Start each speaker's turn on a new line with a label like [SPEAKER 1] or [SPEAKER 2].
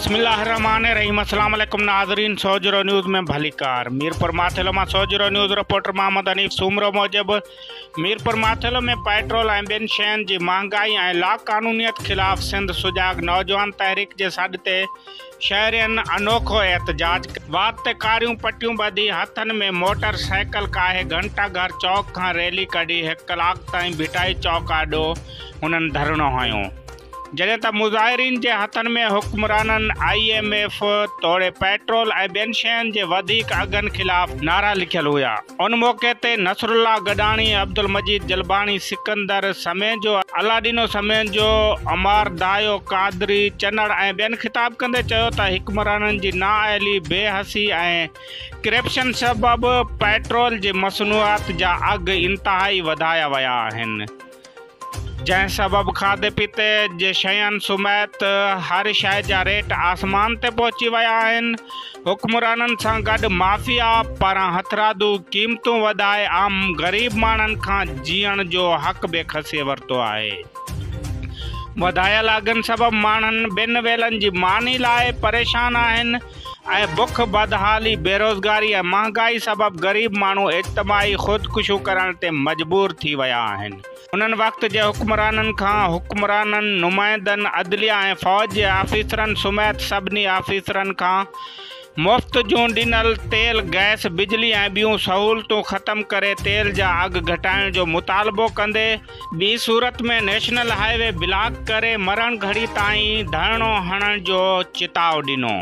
[SPEAKER 1] بسم الله الرحمٰن الرحيم السلام عليڪم ناظرين سوجهرو نيوز ۾ ڀليڪار ميرپور ماٿيلو مان سوجهرو نيوز رپورٽر محمد حنيف سومرو موجب ميرپور ماٿيلو ۾ پيٽرول ۽ ٻين شين جي مهانگائي ۽ لاقانونيت خلاف سنڌ سجاڳ نوجوان تحريڪ جي سڏ تي شهرين انوکو احتجاج وات تي ڪاريون پٽيون ٻڌي هٿن ۾ موٽر سائيڪل ڪاهي گهنٽا گهر چوڪ کان ريلي ڪڍي هڪ ڪلاڪ تائين ڀٽائي چوڪ آڏو هنن ڌرڻو هنيو. جڏهن ته مظاهرين جي هٿن ۾ حڪمرانن، I M F توڙي پيٽرول ۽ ٻين شين جي وڌيڪ اگهن خلاف نعرا لکيل هيا. ان موقعي تي نصرالله گڏاڻي، عبدالمجيد جلباڻي، سڪندر سميجو، الله ڏنو سميجو، عمار دايو، قادري چنڙ ۽ ٻين خطاب ڪندي چيو ته حڪمرانن جي نااهلي، بي حسي ۽ ڪرپشن سبب پيٽرول جي مصنوعات جا اگهه انتهائي وڌايا ويا آهن. جنهن سبب کاڌي پيتي جي شين سميت هر شيء جا ريٽ آسمان تي پهچي ويا آهن، حڪمرانن سان گڏ مافيا پاران هٿرادو قيمتون وڌائي عام غريب ماڻهن کان جيئڻ جو حق به کسي ورتو آهي. وڌايل اگهن سبب ماڻهن ٻن ويلن جي ماني لاء پريشان آهن ۽ بک، بدحالي، بيروزگاري ۽ مهانگائي سبب غريب ماڻهو اجتماعي خودڪشيون ڪرڻ تي مجبور ٿي ويا آهن. انهن وقت جي حڪمرانن کان حڪمرانن، نمائندن، عدليه ۽ فوج جي آفيسرن سميت سڀني آفيسرن کان مفت جون ڏنل تيل، گئس، بجلي ۽ ٻيون سهولتون ختم ڪري تيل جا اگهه گهٽائڻ جو مطالبو ڪندي ٻي صورت ۾ نيشنل هاء وي بلاڪ ڪري مرڻ گهڙي تائين ڌرڻو هڻڻ جو چتاء ڏنو.